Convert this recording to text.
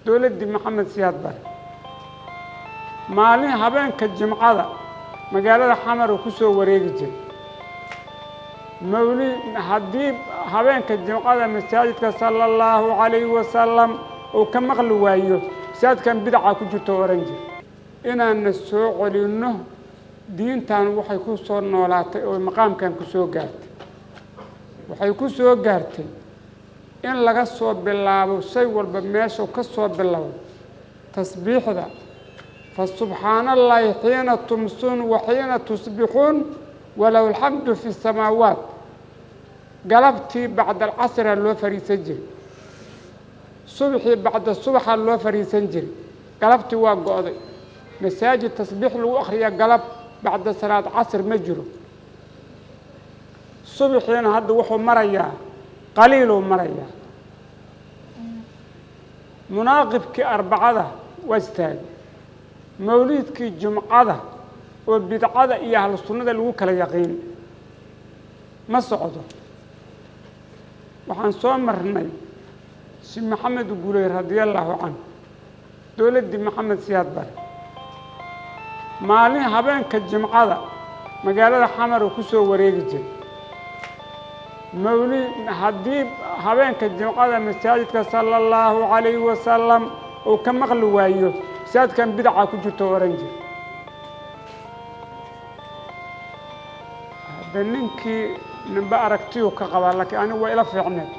Dowladdii Maxamed Siyaad Bare, maalin habeenka Jimcada magaalada Xamar uu ku soo wareegi jiray mawlid. Haddii habeenka Jimcada masaajidka "sala Allahu calayhi wasalam" uu ka maqli waayo, masaajidkan bidaca ku jirto ohan jira. Inaanna soo celinno diintan waxay ku soo noolaatay oo maqaamkan ku soo gaartay, waxay ku soo gaartay in laga soo bilaabo shay walba meeshuu ka soo bilowdo tasbiixda. Fa subxaana Allahi xiina tumsuun wa xiina tusbixuun walahu alxamdu fi samaawaat. Galabtii bacda alcasra loo fariisan jiray, subxii bacda subaxa loo fariisan jiray. Galabtii waa go'day. Masaajid tasbiix lagu akhriya galab bacda salaad casr ma jiro. Subaxiina hadda wuxuu marayaa qaliiluu marayaa. Munaaqibkii arbacada waa istaagay. Mawliidkii Jumcada oo bidcada iyo ahlu sunnada lagu kala yaqiin ma socdo. Waxaan soo marnay Sheekh Maxamed Guley radia Allaahu canhu, dowladdii Maxamed Siyaad Bare, maalin habeenka Jimcada magaalada Xamar uu ku soo wareegi jiray mawlid. Haddii habeenka Jimcada masaajidka "sala Allahu calayhi wasalam" uu ka maqli waayo, masaajidkan bidaca ku jirto ohan jira. Hadda ninkii ninba aragtiyuu ka qabaa, laakiin anigu waa ila fiicneed.